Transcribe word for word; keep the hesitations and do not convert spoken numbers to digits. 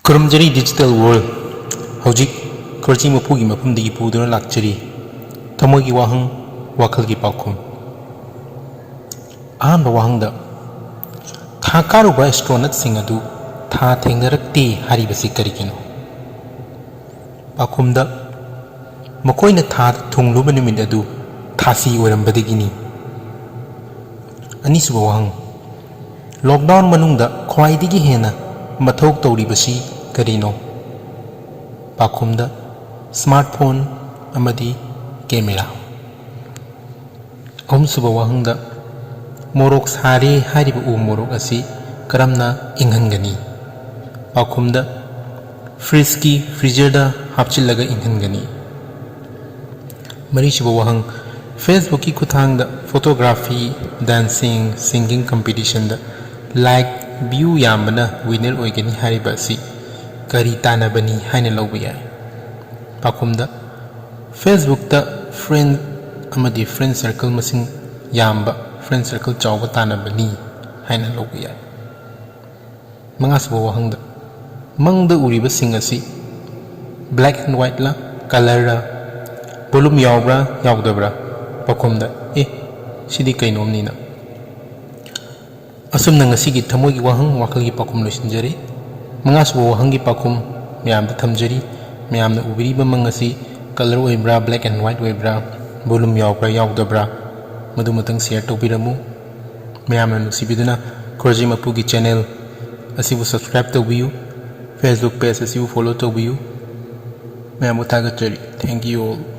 ꯈꯨꯔꯨꯝꯖꯔꯤ digital world꯫ ꯍꯧꯖꯤꯛ ꯈꯣꯔꯖꯤ ꯃꯄꯨꯒꯤ ꯃꯐꯝꯗꯒꯤ ꯄꯨꯗꯨꯅ ꯂꯥꯛꯆꯔꯤ ꯊꯃꯣꯏꯒꯤ ꯋꯥꯍꯪ, ꯋꯥꯈꯜꯒꯤ ꯄꯥꯎꯈꯨꯝ꯫ ꯑꯍꯥꯟꯕ ꯋꯥꯍꯪꯗ, ꯊꯥ ꯀꯥꯔꯨꯕ astronautsꯁꯤꯡ ꯑꯗꯨ ꯊꯥ ꯊꯦꯡꯅꯔꯛꯇꯦ ꯍꯥꯏꯔꯤꯕꯁꯤ ꯀꯔꯤꯒꯤꯅꯣ? ꯄꯥꯎꯈꯨꯝꯗ, ꯃꯈꯣꯏꯅ ꯊꯥꯗ ꯊꯨꯡꯂꯨꯕ ꯅꯨꯃꯤꯠ ꯑꯗꯨ ꯊꯥꯁꯤ ꯑꯣꯏꯔꯝꯕꯗꯒꯤꯅꯤ꯫ ꯑꯅꯤꯁꯨꯕ ꯋꯥꯍꯪ, lockdown ꯃꯅꯨꯡꯗ ꯈ꯭ꯋꯥꯏꯗꯒꯤ ꯍꯦꯟꯅ ꯃꯊꯧ ꯇꯧꯔꯤꯕꯁꯤ ꯀꯔꯤꯅꯣ? ꯄꯥꯎꯈꯨꯝꯗ, smartphone ꯑꯃꯗꯤ camera꯫ ꯑꯍꯨꯝꯁꯨꯕ ꯋꯥꯍꯪꯗ, ꯃꯣꯔꯣꯛ ꯁꯥꯔꯦ ꯍꯥꯏꯔꯤꯕ ꯎ ꯃꯣꯔꯣꯛ ꯑꯁꯤ ꯀꯔꯝꯅ ꯏꯪꯍꯟꯒꯅꯤ? ꯄꯥꯎꯈꯨꯝꯗ, fridgeꯀꯤ freezerꯗ ꯍꯥꯞꯆꯤꯜꯂꯒ ꯏꯪꯍꯟꯒꯅꯤ꯫ ꯃꯔꯤꯁꯨꯕ ꯋꯥꯍꯪ, Facebookꯀꯤ ꯈꯨꯠꯊꯥꯡꯗ photography, dancing, singing competitionꯗ like, view ꯌꯥꯝꯕꯅ winner ꯑꯣꯏꯒꯅꯤ ꯍꯥꯏꯔꯤꯕ ꯑꯁꯤ ꯀꯔꯤ ꯇꯥꯟꯅꯕꯅꯤ ꯍꯥꯏꯅ ꯂꯧꯕ ꯌꯥꯏ? ꯄꯥꯎꯈꯨꯝꯗ, Facebookꯇ friend ꯑꯃꯗꯤ friend circle ꯃꯁꯤꯡ ꯌꯥꯝꯕ, friend circle ꯆꯥꯎꯕ ꯇꯥꯟꯅꯕꯅꯤ ꯍꯥꯏꯅ ꯂꯧꯕ ꯌꯥꯏ꯫ ꯃꯉꯥꯁꯨꯕ ꯋꯥꯍꯪꯗ, ꯃꯪꯗ ꯎꯔꯤꯕꯁꯤꯡ ꯑꯁꯤ black and whiteꯂ, colorꯔ, volume ꯌꯥꯎꯕ꯭ꯔꯥ ꯌꯥꯎꯗꯕ꯭ꯔꯥ? ꯄꯥꯎꯈꯨꯝꯗ, ꯑꯦ, ꯁꯤꯗꯤ ꯀꯩꯅꯣꯝꯅꯤꯅ꯫ ꯑꯁꯨꯝꯅ ꯉꯁꯤꯒꯤ ꯊꯃꯣꯏꯒꯤ ꯋꯥꯍꯪ, ꯋꯥꯈꯜꯒꯤ ꯄꯥꯎꯈꯨꯝ ꯂꯣꯏꯁꯤꯟꯖꯔꯦ꯫ ꯃꯉꯥꯁꯨꯕ ꯋꯥꯍꯪꯒꯤ ꯄꯥꯎꯈꯨꯝ ꯃꯌꯥꯝꯗ ꯊꯝꯖꯔꯤ꯫ ꯃꯌꯥꯝꯅ ꯎꯕꯤꯔꯤꯕ ꯃꯪ ꯑꯁꯤ color ꯑꯣꯏꯕ꯭ꯔꯥ, black and white ꯑꯣꯏꯕ꯭ꯔꯥ, volume ꯌꯥꯎꯕ꯭ꯔꯥ ꯌꯥꯎꯗꯕ꯭ꯔꯥ, ꯃꯗꯨꯃꯇꯪ share ꯇꯧꯕꯤꯔꯝꯃꯨ꯫ ꯃꯌꯥꯝꯅ ꯅꯨꯡꯁꯤꯕꯤꯗꯨꯅ ꯈꯣꯔꯖꯤ ꯃꯄꯨꯒꯤ channel ꯑꯁꯤꯕꯨ subscribe ꯇꯧꯕꯤꯌꯨ, Facebook page ꯑꯁꯤꯕꯨ follow ꯇꯧꯕꯤꯌꯨ꯫ ꯃꯌꯥꯝꯕꯨ ꯊꯥꯒꯠꯆꯔꯤ꯫ Thank you all.